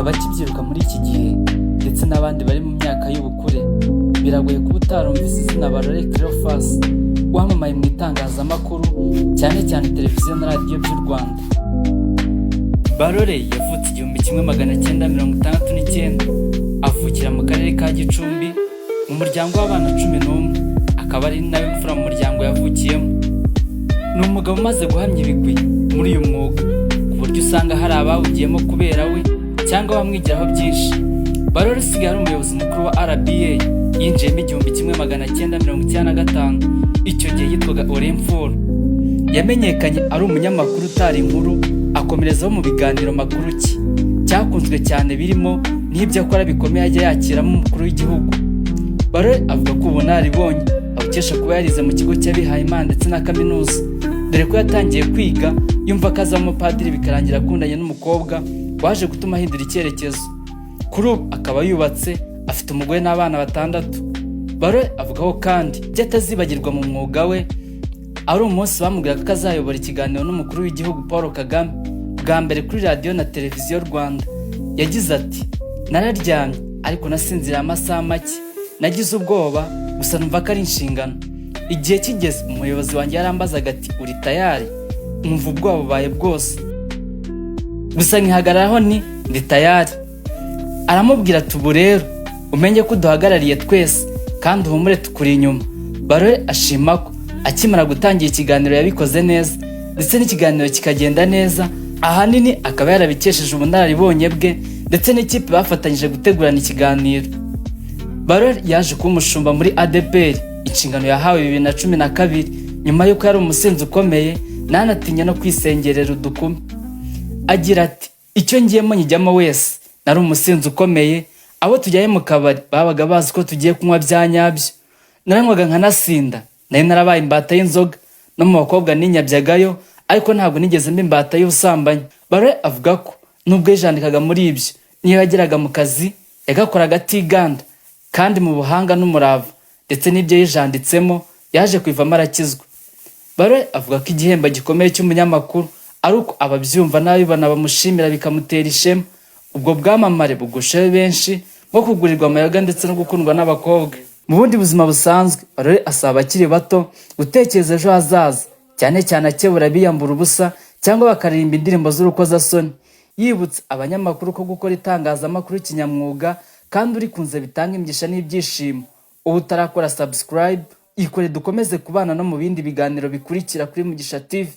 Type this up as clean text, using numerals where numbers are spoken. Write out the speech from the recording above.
Abakibyiruka muri iki gihe ndetse n'abandi bari mu myaka y'ubukure, biragoye kuba utarumvise izina Barore Cleophas, wamamaye mu itangazamakuru, cyane cyane televiziyo na radiyo by'u Rwanda. Barore yavutse 1969, avukira mu karere ka Gicumbi mu muryango w'abana 11, akaba ari nawe mfura mu muryango yavukiyemo. Ni umugabo umaze guhamya ibigwi muri uyu mwuga, ku buryo usanga hari abawugiyemo kubera we cyangwa bamwigiraho byinshi. Barore usigaye ari umuyobozi mukuru wa RBA, yinjiyemo 1995, icyo gihe yitwaga Orinfor. Yamenyekanye ari umunyamakuru utara inkuru, akomerezaho mu biganiro makuru ki cyakunzwe cyane, birimo n'ibyo akora bikomeye ajya yakiramo umukuru w'igihugu. Barore avuga ko ubunararibonye abukesha kuba yarize mu kigo cy'abihayimana ndetse na kaminuza, dore ko yatangiye kwiga yumva ko azaba umupadiri, bikarangira akundanye n'umukobwa waje gutuma ahindura icyerekezo. Kuri ubu akaba yubatse, afite umugore n'abana batandatu. Barore avugaho kandi ibyo atazibagirwa mu mwuga we ari umunsi bamubwiraga ko azayobora ikiganiro n'umukuru w'igihugu Paul Kagame bwa mbere kuri radiyo na televiziyo Rwanda. Yagize ati: "Nararyamye ariko nasinziriye amasaha make, nagize ubwoba, gusa numva ko ari inshingano. Igihe kigeze umuyobozi wanjye yarambazaga ati: 'Uri tayari?' Nkumva ubwoba bubaye bwose, gusa nkihagararaho nti: 'Ndi tayari.' Aramubwira ati: 'Ubu rero umenye ko uduhagarariye twese kandi uhumure, tukuri inyuma.'" Barore ashima ko akimara gutangira ikiganiro yabikoze neza, ndetse n'ikiganiro kikagenda neza, ahanini akaba yarabikesheje ubunararibonye bwe ndetse n'ikipe bafatanyije gutegurana ikiganiro. Barore yaje kuba umushumba muri ADEPR, inshingano yahawe 2012, nyuma y'uko yari umusinzi ukomeye, ntanatinye no kwisengerera udukumi. Agira ati: "Icyo ngiyemo nyijyamo wese. Nari umusinzi ukomeye, abo tujyanye mu kabari babaga bazi ko tugiye kunywa bya nyabyo. Naranywaga nkanasinda, nari narabaye imbata y'inzoga. No mu bakobwa ninyabyagayo, ariko ntabwo nigeze mba imbata y'ubusambanyi." Barore avuga ko nubwo yijandikaga muri ibyo, niyo yageraga mu kazi yagakoraga atiganda kandi mu buhanga n'umurava, ndetse n'ibyo yijanditsemo yaje kubivamo arakizwa. Barore avuga ko igihembo gikomeye cy'umunyamakuru ari uko ababyumva n'ababibona bamushimira, bikamutera ishema. Ubwo bwamamare bugushaho benshi, nko kugurirwa amayoga ndetse no gukundwa n'abakobwa. Mu bundi buzima busanzwe, Barore asaba abakiri bato gutekereza ejo hazaza, cyane cyane akebura biyambura ubusa cyangwa bakaririmba indirimbo z'urukozasoni. Yibutsa abanyamakuru ko gukora itangazamakuru kinyamwuga kandi urikunze bitanga imigisha n'ibyishimo. Ubu utarakora subscribe, ikore, dukomeze kubana no mu bindi biganiro bikurikira kuri Mugisha TV.